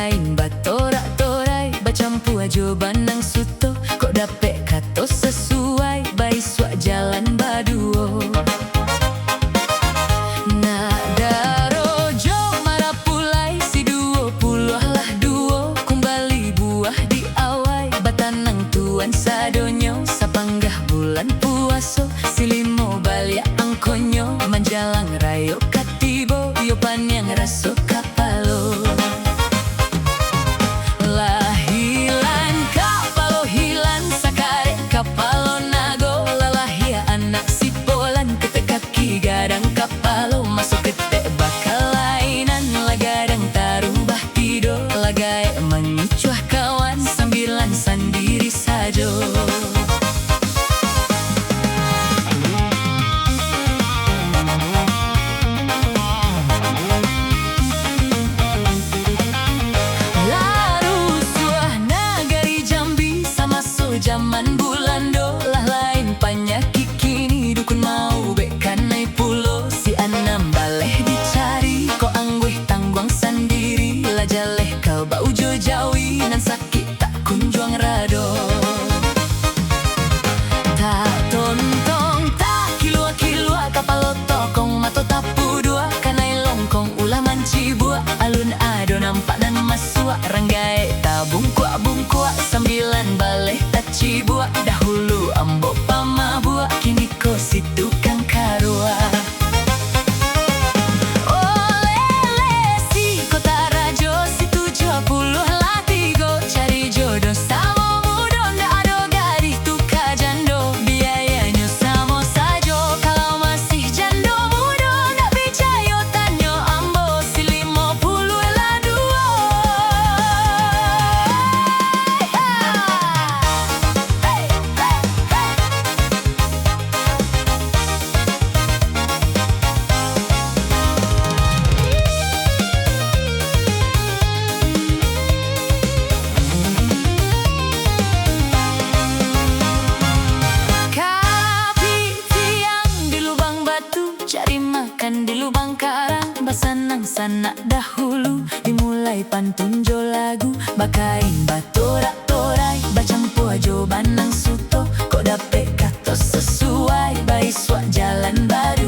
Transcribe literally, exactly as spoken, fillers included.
Kain batorak-torai, bacampua jo banang suto, kok dapek kato sasuai, baisuak jalan baduo. Nak daro jo marapulai, si duo puluah lah duo, kumbali buah di awai, batanang tuan sadonyo, sapanggah bulan puaso, si limo baliak angkonyo, manjalang rayo ka tibo, iyo paniang raso kapalo. Lah hilang kapalo, hilang sakarek kapalo nago, lah lahia anak sipolan, ketek kaki gadang kapalo, maso ketek bakalainan, lah gadang tarubah tido, lah gaek mangicuah kawan, sambilan sandiri sajo. Lah rusuah nagari Jambi, samaso jaman Bulando, lah lain panyakik kini, dukun maubek kanai pulo, si anam baleh dicari, kok angguih tangguang sandiri, lah jaleh kabau jo jawi, nan sakik tak kunjuang rado. Tak tontong, tak kilua-kilua, kapalo tokong, mato tapuduak, kanai longkong ulah mancibuak, alun ado nampak nan masuak, rang gaek tabungkuak-bungkuak, sambilan baleh tacibuak, dahulu ambo pamabuak, kini ko si tukang karuak. Oleh-leh si Kota Rajo, si tujuah puluah lah tigo, cari jodoh samo mudo, ndak ado gadih tuka jando, biayanyo samo sajo, kalau masih jando mudo, ndak picayo tanyo ambo, si limo puluah lah duo. Kapitiang di lubang batu, cari makan di lubang karang, basanang sanak dahulu, dimulai pantun jo lagu, bakain batorak-torai, bacampua jo banang suto, kok dapek kato sasuai, baisuak jalan baru.